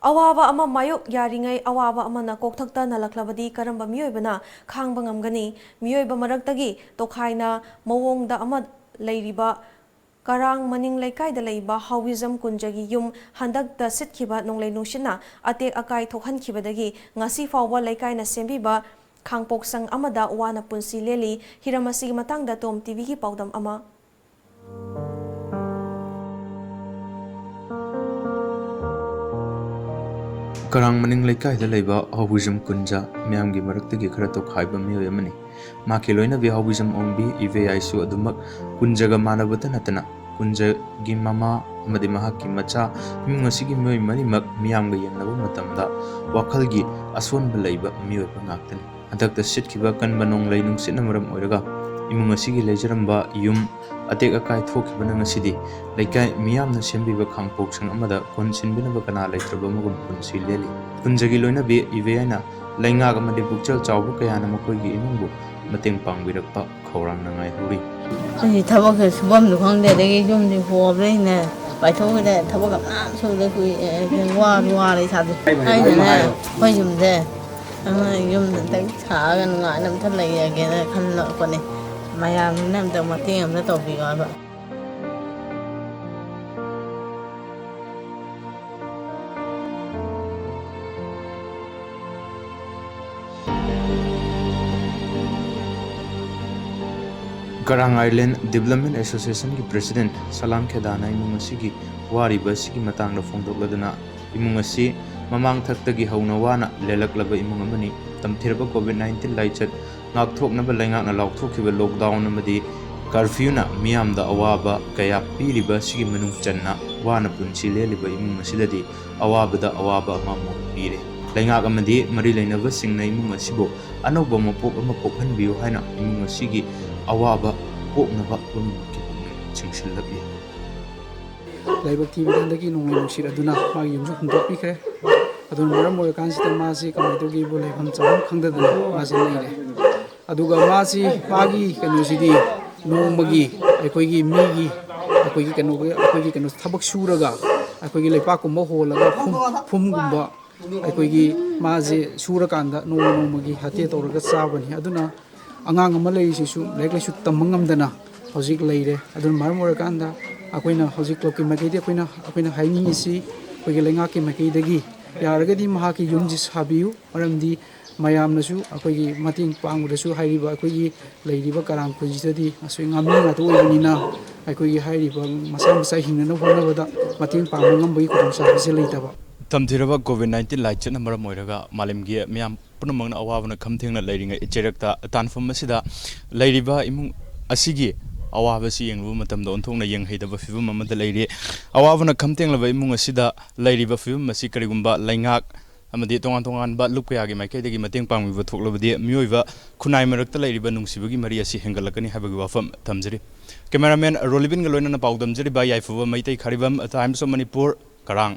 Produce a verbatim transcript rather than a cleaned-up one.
ꯑꯋꯥꯕ ꯑꯃ ꯃꯥꯌꯣꯛ ꯌꯥꯔꯤꯉꯩ ꯑꯋꯥꯕ ꯑꯃꯅ ꯀꯣꯛꯊꯛꯇ ꯅꯜꯂꯛꯂꯕꯗꯤ ꯀꯔꯝꯕ ꯃꯤꯑꯣꯏꯕꯅ ꯈꯥꯡꯕ ꯉꯝꯒꯅꯤ? ꯃꯤꯑꯣꯏꯕ ꯃꯔꯛꯇꯒꯤ ꯇꯣꯈꯥꯏꯅ ꯃꯑꯣꯡꯗ ꯑꯃ ꯂꯩꯔꯤꯕ ꯀꯔꯥꯡ ꯃꯅꯤꯡ ꯂꯩꯀꯥꯏꯗ ꯂꯩꯕ ꯍꯥꯎꯋꯤꯖꯝ ꯀꯨꯟꯖꯒꯤ ꯌꯨꯝ ꯍꯟꯗꯛꯇ ꯁꯤꯠꯈꯤꯕ ꯅꯣꯡꯂꯩ ꯅꯨꯡꯁꯤꯠꯅ ꯑꯇꯦꯛ ꯑꯀꯥꯏ ꯊꯣꯛꯍꯟꯈꯤꯕꯗꯒꯤ ꯉꯁꯤ ꯐꯥꯎꯕ ꯂꯩꯀꯥꯏꯅ ꯁꯦꯝꯕꯤꯕ ꯈꯥꯡꯄꯣꯛꯁꯪ ꯑꯃꯗ ꯋꯥꯅ ꯄꯨꯟꯁꯤ ꯂꯦꯜꯂꯤ꯫ ꯍꯤꯔꯝ ꯑꯁꯤꯒꯤ ꯃꯇꯥꯡꯗ ꯇꯣꯝ ꯇꯤꯚꯤꯒꯤ ꯄꯥꯎꯗꯝ ꯑꯃ꯫ ꯀꯔꯥꯡ ꯃꯅꯤꯡ ꯂꯩꯀꯥꯏꯗ ꯂꯩꯕ ꯍꯧꯕꯤꯖꯝ ꯀꯨꯟꯖ ꯃꯤꯌꯥꯝꯒꯤ ꯃꯔꯛꯇꯒꯤ ꯈꯔ ꯇꯣꯈꯥꯏꯕ ꯃꯤꯑꯣꯏ ꯑꯃꯅꯤ꯫ ꯃꯍꯥꯛꯀꯤ ꯂꯣꯏꯅꯕꯤ ꯍꯧꯕꯤꯖꯝ ꯑꯣꯡꯕꯤ ꯏꯕꯦꯌꯥꯏꯁꯨ ꯑꯗꯨꯃꯛ ꯀꯨꯟꯖꯒ ꯃꯥꯟꯅꯕꯇ ꯅꯠꯇꯅ, ꯀꯨꯟꯖꯒꯤ ꯃꯃꯥ ꯑꯃꯗꯤ ꯃꯍꯥꯛꯀꯤ ꯃꯆꯥ, ꯏꯃꯨꯡ ꯑꯁꯤꯒꯤ ꯃꯤꯑꯣꯏ ꯃꯔꯤꯃꯛ ꯃꯤꯌꯥꯝꯒ ꯌꯦꯡꯅꯕ ꯃꯇꯝꯗ ꯋꯥꯈꯜꯒꯤ ꯑꯁꯣꯟꯕ ꯂꯩꯕ ꯃꯤꯑꯣꯏꯕ ꯉꯥꯛꯇꯅꯤ꯫ ꯍꯟꯗꯛꯇ ꯁꯤꯠꯈꯤꯕ ꯀꯟꯕ ꯅꯣꯡꯂꯩ ꯅꯨꯡꯁꯤꯠꯅ ꯃꯔꯝ ꯑꯣꯏꯔꯒ ꯏꯃꯨꯡ ꯑꯁꯤꯒꯤ ꯂꯩꯖꯔꯝꯕ ꯌꯨꯝ ꯑꯇꯦꯛ ꯑꯀꯥꯏ ꯊꯣꯛꯈꯤꯕꯅ ꯉꯁꯤꯗꯤ ꯂꯩꯀꯥꯏ ꯃꯤꯌꯥꯝꯅ ꯁꯦꯝꯕꯤꯕ ꯈꯥꯡꯄꯣꯛꯁꯪ ꯑꯃꯗ ꯀꯣꯟꯁꯤꯟꯕꯤꯅꯕ ꯀꯅꯥ ꯂꯩꯇ꯭ꯔꯕ ꯑꯃꯒꯨꯝ ꯄꯨꯟꯁꯤ ꯂꯦꯜꯂꯤ꯫ ꯀꯨꯟꯖꯒꯤ ꯂꯣꯏꯅꯕꯤ ꯏꯕꯦꯌꯥꯏꯅ ꯂꯩꯉꯥꯛ ꯑꯃꯗꯤ ꯄꯨꯛꯆꯦꯜ ꯆꯥꯎꯕ ꯀꯌꯥꯅ ꯃꯈꯣꯏꯒꯤ ꯏꯃꯨꯡꯕꯨ ꯃꯇꯦꯡ ꯄꯥꯡꯕꯤꯔꯛꯄ ꯈꯧꯔꯥꯡꯅ ꯉꯥꯏꯍꯧꯔꯤ꯫ ꯑꯩ ꯊꯕꯛꯁꯦ ꯁꯨꯐꯝꯁꯨ ꯈꯪꯗꯦ, ꯑꯗꯒꯤ ꯌꯨꯝꯗꯤ ꯍꯣꯕꯅꯤꯅ ꯄꯥꯏꯊꯣꯛꯈꯤꯗꯦ, ꯊꯕꯛ ꯀꯅꯥꯝ ꯁꯨꯗꯦ, ꯀꯨꯏ-, ꯑꯦ, ꯋꯥꯁꯨ ꯋꯥꯔꯦ ꯏꯁꯥꯁꯦ꯫ ꯑꯩꯅꯅꯦ, ꯑꯩꯈꯣꯏ ꯌꯨꯝꯁꯦ ꯑꯃ ꯌꯨꯝꯗ ꯍꯦꯛ ꯁꯥꯔꯒ ꯅꯨꯡꯉꯥꯏꯅ ꯑꯝꯇ ꯂꯩꯔꯒꯦꯅ ꯈꯜꯂꯛꯄꯅꯦ꯫ ꯃꯌꯥꯝꯅ ꯑꯝꯇ ꯃꯇꯦꯡ ꯑꯝꯇ ꯇꯧꯕꯤꯌꯣ ꯍꯥꯏꯕ꯫ ꯀꯔꯥꯡ ꯑꯥꯏꯂꯦꯟ ꯗꯤꯕꯂꯞꯃꯦꯟ ꯑꯦꯁꯣꯁꯤꯌꯦꯁꯟꯒꯤ ꯄ꯭ꯔꯦꯁꯤꯗꯦꯟꯠ ꯁꯂꯥꯝ ꯈꯦꯗꯥꯅ ꯏꯃꯨꯡ ꯑꯁꯤꯒꯤ ꯋꯥꯔꯤꯕ ꯑꯁꯤꯒꯤ ꯃꯇꯥꯡꯗ ꯐꯣꯡꯗꯣꯛꯂꯗꯨꯅ, ꯏꯃꯨꯡ ꯑꯁꯤ ꯃꯃꯥꯡ ꯊꯛꯇꯒꯤ ꯍꯧꯅ ꯋꯥꯅ ꯂꯦꯜꯂꯛꯂꯕ ꯏꯃꯨꯡ ꯑꯃꯅꯤ꯫ ꯇꯝꯊꯤꯔꯕ ꯀꯣꯚꯤꯗ ꯅꯥꯏꯟꯇꯤꯟ ꯂꯥꯏꯆꯠ ꯉꯥꯛꯊꯣꯛꯅꯕ ꯂꯩꯉꯥꯛꯅ ꯂꯥꯎꯊꯣꯛꯈꯤꯕ ꯂꯣꯛꯗꯥꯎꯟ ꯑꯃꯗꯤ ꯀꯔꯐ꯭ꯌꯨꯅ ꯃꯤꯌꯥꯝꯗ ꯑꯋꯥꯕ ꯀꯌꯥ ꯄꯤꯔꯤꯕ ꯑꯁꯤꯒꯤ ꯃꯅꯨꯡ ꯆꯟꯅ ꯋꯥꯅ ꯄꯨꯟꯁꯤ ꯂꯦꯜꯂꯤꯕ ꯏꯃꯨꯡ ꯑꯁꯤꯗꯗꯤ ꯑꯋꯥꯕꯗ ꯑꯋꯥꯕ ꯑꯃꯃꯨꯛ ꯄꯤꯔꯦ꯫ ꯂꯩꯉꯥꯛ ꯑꯃꯗꯤ ꯃꯔꯤ ꯂꯩꯅꯕꯁꯤꯡꯅ ꯏꯃꯨꯡ ꯑꯁꯤꯕꯨ ꯑꯅꯧꯕ ꯃꯄꯣꯛ ꯑꯃ ꯄꯣꯛꯍꯟꯕꯤꯌꯨ ꯍꯥꯏꯅ ꯏꯃꯨꯡ ꯑꯁꯤꯒꯤ ꯑꯋꯥꯕ ꯀꯣꯛꯅꯕ ꯄꯨꯝꯅꯃꯛꯀꯤ ꯄꯨꯛꯅꯤꯡ ꯆꯤꯡꯁꯤꯜꯂꯛꯂꯤ꯫ ꯂꯥꯏꯕꯛ ꯊꯤꯕꯗ ꯍꯟꯗꯛꯀꯤ ꯅꯣꯡꯂꯩ ꯅꯨꯡꯁꯤꯠ ꯑꯗꯨꯅ ꯃꯥꯒꯤ ꯌꯨꯝꯁꯨ ꯍꯨꯟꯗꯣꯛꯄꯤꯈ꯭ꯔꯦ꯫ ꯑꯗꯨꯅ ꯃꯔꯝ ꯑꯣꯏꯔꯀꯥꯟꯁꯤꯗ ꯃꯥꯁꯤ ꯀꯃꯥꯏꯅ ꯇꯧꯒꯦꯕꯨ ꯂꯩꯐꯝ ꯆꯥꯐꯝ ꯈꯪꯗꯗꯅ ꯃꯥꯁꯤ ꯂꯩꯔꯦ꯫ ꯑꯗꯨꯒ ꯃꯥꯁꯤ, ꯃꯥꯒꯤ ꯀꯩꯅꯣꯁꯤꯗꯤ ꯅꯣꯡꯃꯒꯤ ꯑꯩꯈꯣꯏꯒꯤ ꯃꯤꯒꯤ, ꯑꯩꯈꯣꯏꯒꯤ ꯀꯩꯅꯣꯒꯤ, ꯑꯩꯈꯣꯏꯒꯤ ꯀꯩꯅꯣ ꯊꯕꯛ ꯁꯨꯔꯒ ꯑꯩꯈꯣꯏꯒꯤ ꯂꯩꯄꯥꯛꯀꯨꯝꯕ ꯍꯣꯜꯂꯒ ꯐꯨꯝ ꯐꯨꯝꯒꯨꯝꯕ ꯑꯩꯈꯣꯏꯒꯤ ꯃꯥꯁꯦ ꯁꯨꯔꯀꯥꯟꯗ ꯅꯣꯡꯃ ꯅꯣꯡꯃꯒꯤ ꯍꯥꯇꯦ ꯇꯧꯔꯒ ꯆꯥꯕꯅꯤ꯫ ꯑꯗꯨꯅ ꯑꯉꯥꯡ ꯑꯃ ꯂꯩꯔꯤꯁꯤꯁꯨ ꯂꯥꯏꯔꯤꯛ ꯂꯥꯏꯁꯨ ꯇꯝꯕ ꯉꯝꯗꯅ ꯍꯧꯖꯤꯛ ꯂꯩꯔꯦ꯫ ꯑꯗꯨꯅ ꯃꯔꯝ ꯑꯣꯏꯔꯀꯥꯟꯗ ꯑꯩꯈꯣꯏꯅ ꯍꯧꯖꯤꯛ ꯀ꯭ꯂꯕꯀꯤ ꯃꯥꯏꯀꯩꯗꯒꯤ ꯑꯩꯈꯣꯏꯅ ꯑꯩꯈꯣꯏꯅ ꯍꯥꯏꯅꯤꯡꯉꯤꯁꯤ, ꯑꯩꯈꯣꯏꯒꯤ ꯂꯩꯉꯥꯛꯀꯤ ꯃꯥꯏꯀꯩꯗꯒꯤ ꯌꯥꯔꯒꯗꯤ ꯃꯍꯥꯛꯀꯤ ꯌꯨꯝꯁꯤ ꯁꯥꯕꯤꯌꯨ꯫ ꯃꯔꯝꯗꯤ ꯃꯌꯥꯝꯅꯁꯨ ꯑꯩꯈꯣꯏꯒꯤ ꯃꯇꯦꯡ ꯄꯥꯡꯕꯗꯁꯨ ꯍꯥꯏꯔꯤꯕ ꯑꯩꯈꯣꯏꯒꯤ ꯂꯩꯔꯤꯕ ꯀꯔꯥꯡ ꯈꯨꯜꯁꯤꯗꯗꯤ ꯑꯁꯣꯏ ꯉꯥꯃꯤ ꯉꯥꯛꯇ ꯑꯣꯏꯕꯅꯤꯅ ꯑꯩꯈꯣꯏꯒꯤ ꯍꯥꯏꯔꯤꯕ ꯃꯁꯥ ꯃꯁꯥ ꯍꯤꯡꯅꯅꯕ ꯍꯣꯠꯅꯕꯗ ꯃꯇꯦꯡ ꯄꯥꯡꯕ ꯉꯝꯕꯒꯤ ꯈꯨꯗꯣꯡꯆꯥꯕꯁꯦ ꯂꯩꯇꯕ꯫ ꯇꯝꯊꯤꯔꯕ ꯀꯣꯚꯤꯗ ꯅꯥꯏꯟꯇꯤꯟ ꯂꯥꯏꯆꯠꯅ ꯃꯔꯝ ꯑꯣꯏꯔꯒ ꯃꯥꯂꯦꯝꯒꯤ ꯃꯤꯌꯥꯝ ꯄꯨꯝꯅꯃꯛꯅ ꯑꯋꯥꯕꯅ ꯈꯝ ꯊꯦꯡꯅ ꯂꯩꯔꯤꯉꯩ ꯆꯩꯔꯛꯇ ꯇꯥꯟꯐꯝ ꯑꯁꯤꯗ ꯂꯩꯔꯤꯕ ꯏꯃꯨꯡ ꯑꯁꯤꯒꯤ ꯑꯋꯥꯕꯁꯤ ꯌꯦꯡꯂꯨꯕ ꯃꯇꯝꯗ ꯑꯣꯟꯊꯣꯛꯅ ꯌꯦꯡꯍꯩꯗꯕ ꯐꯤꯕꯝ ꯑꯃꯗ ꯂꯩꯔꯤ꯫ ꯑꯋꯥꯕꯅ ꯈꯝ ꯊꯦꯡꯂꯕ ꯏꯃꯨꯡ ꯑꯁꯤꯗ ꯂꯩꯔꯤꯕ ꯐꯤꯕꯝ ꯑꯁꯤ ꯀꯔꯤꯒꯨꯝꯕ ꯂꯩꯉꯥꯛ ꯑꯃꯗꯤ ꯇꯣꯉꯥꯟ ꯇꯣꯉꯥꯟꯕ ꯂꯨꯞ ꯀꯌꯥꯒꯤ ꯃꯥꯏꯀꯩꯗꯒꯤ ꯃꯇꯦꯡ ꯄꯥꯡꯕꯤꯕ ꯊꯣꯛꯂꯕꯗꯤ ꯃꯤꯑꯣꯏꯕ ꯈꯨꯟꯅꯥꯏ ꯃꯔꯛꯇ ꯂꯩꯔꯤꯕ ꯅꯨꯡꯁꯤꯕꯒꯤ ꯃꯔꯤ ꯑꯁꯤ ꯍꯦꯟꯒꯠꯂꯛꯀꯅꯤ ꯍꯥꯏꯕꯒꯤ ꯋꯥꯐꯝ ꯊꯝꯖꯔꯤ꯫ ꯀꯦꯃꯦꯔꯥꯃꯦꯟ ꯔꯣꯂꯤꯕꯤꯟꯒ ꯂꯣꯏꯅꯅ ꯄꯥꯎꯗꯝꯖꯔꯤꯕ ꯌꯥꯏꯐꯕ ꯃꯩꯇꯩ ꯈꯥꯔꯤꯕꯝ, Times of Manipur, ꯀꯔꯥꯡ꯫